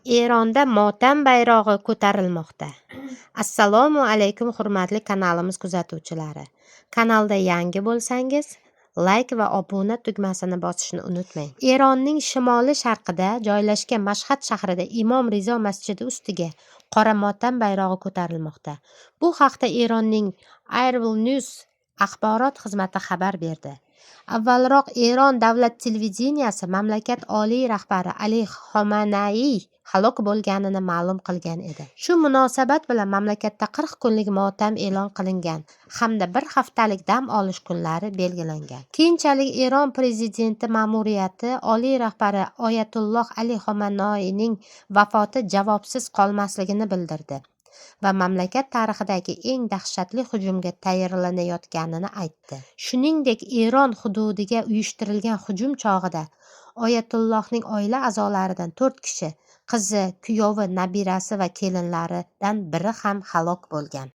Eronda motam bayrog'i ko'tarilmoqda. Assalomu alaykum, hurmatli kanalimiz kuzatuvchilari. Kanalda yangi bo'lsangiz, layk va obuna tugmasini bosishni unutmang. Eronning shimoli sharqida joylashgan Mashhad shahrida Imom Rizo masjidi ustiga qora motam bayrog'i ko'tarilmoqda. Bu haqda Eronning IRIB News axborot xizmati xabar berdi. Avvalroq Eron davlat televideniyasi mamlakat oliy rahbari Ali Xomanaiy halok bo'lganini ma'lum qilgan edi. Shu munosabat bilan mamlakatda 40 kunlik motam e'lon qilingan hamda bir haftalik dam olish kunlari belgilangan. Keyinchalik Eron prezidenti ma'muriyati oliy rahbari Oyatulloh Ali Xomanaining vafoti javobsiz qolmasligini bildirdi va mamlakat tarixidagi eng dahshatli hujumga tayyorlanayotganini aytdi. Shuningdek, Eron hududiga uyushtirilgan hujum chog'ida Oyatullohning oila a'zolaridan 4 kishi – qizi, kuyovi, nabirasi va kelinlaridan biri ham halok bo'lgan.